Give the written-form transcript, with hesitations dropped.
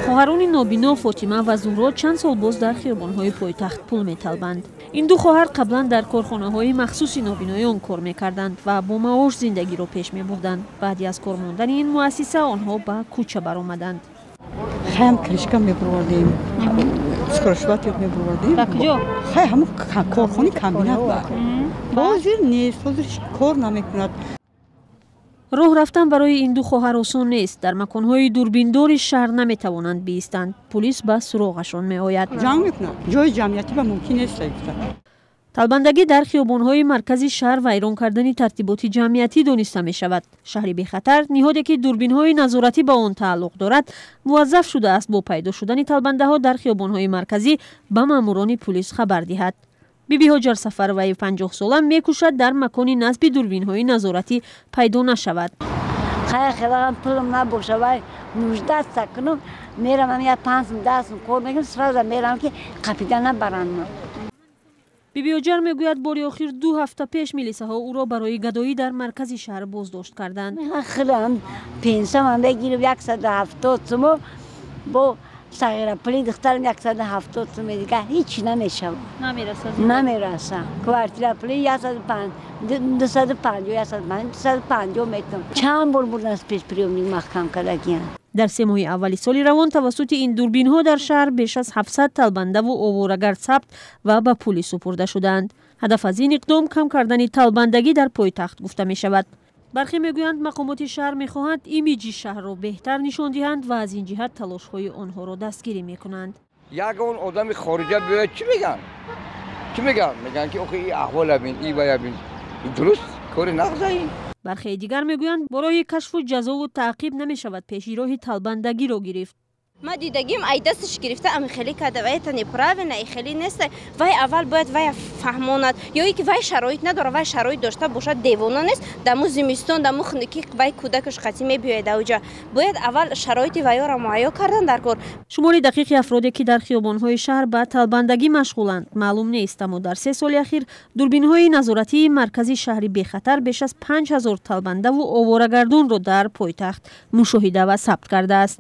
Хоҳарони нобино Фотима ва Зуҳро чанд сол боз дар хиёбонҳои пойтахт пул металбанд. Ин ду хоҳар қаблан дар корхонаҳои махсуси нобиноён кор мекарданд ва бо маош зиндагиро пеш мебурданд. Баъди аз кор мондани ин муассиса онҳо ба кӯча баромаданд. Хаям крышка мебурвардем, скоросшиватель мебурвардем. Хай, ҳамун корхони комбинат ба. Ҳозир нест, ҳозир кор намекунад. Роҳ рафтан барои ин ду хоҳар осон нест. Дар маконҳои дурбиндори шаҳр наметавонанд биистанд, пулис ба суроғашон меояд. Ҷанг мекунад, ҷои ҷамъиятӣ ба мумкин нест. Талбандагӣ дар хиёбонҳои маркази шаҳр вайрон кардани тартиботи ҷамъиятӣ дониста мешавад. Шаҳри бехатар, ниҳоде ки дурбинҳои назоратӣ ба он тааллуқ дорад, муваззаф шудааст бо пайдо шудани талбандаҳо дар хиёбонҳои марказӣ ба маъмурони пулис хабар диҳад. Биби Ҳоҷар Сафароваи 50-сола мекӯшад дар макони насби дурбинҳои назоратӣ пайдо нашавад. Хай, хелам пулам набоша, вай нуждаться кунам, мерам, я 5 сум, 10 сум кор мекунам, сразу мерам, ки қапида набаранд. Биби Ҳоҷар мегӯяд, бори охир 2 ҳафта пеш милисаҳо ӯро барои гадоӣ дар маркази шаҳр боздошт карданд. Хелам пенсиямам бегирам, 170 сумо, бо сағира пули духтарам 170 суме, дигар ҳеҷ намешавад, намераса. Квартира пули 250, 150, 250 метам. Чанд бор бурдан спецприёмник, маҳкам кардагиян. Дар 3 моҳи аввали соли равон тавассути ин дурбинҳо дар шаҳр беш аз 700 талбандаву оворагард сабт ва ба пулис супурда шудаанд. Ҳадаф аз ин иқдом кам кардани талбандагӣ дар пойтахт гуфта мешавад. Бархе мегӯянд, мақомоти шаҳр мехоҳанд имиҷи шаҳрро беҳтар нишон диҳанд ва аз ин ҷиҳат талошҳои онҳоро дастгирӣ мекунанд. Ягон одами хориҷа биёяд, чӣ мегӯянд? Чӣ мегӯянд? Мегӯянд, ки охи, и аҳвола бин, и вая бин, дуруст кори нағза ин. Бархеи дигар мегӯянд, бо роҳи кашфу ҷазову таъқиб намешавад пеши роҳи талбандагиро гирифт. Ма дидагим, ай дасташ гирифта, ами хеле карда, вай это неправильно, и хеле нест. Вай аввал бояд вай фаҳмонад ё ки вай шароит надорад. Вай шароит дошта бошад, девона нест. Даму зимистон, даму хунукӣ вай кӯдакаш қатӣ мебиёяд ауҷа. Бояд аввал шароити вайёро муҳайё кардан дар кор. Шумори дақиқи афроде, ки дар хиёбонҳои шаҳр ба талбандагӣ машғуланд, маълум нест, аммо дар 3 соли ахир дурбинҳои назоратии маркази шаҳри бехатар беш аз 5000 талбандаву оворагардонро дар пойтахт мушоҳида ва сабт кардааст.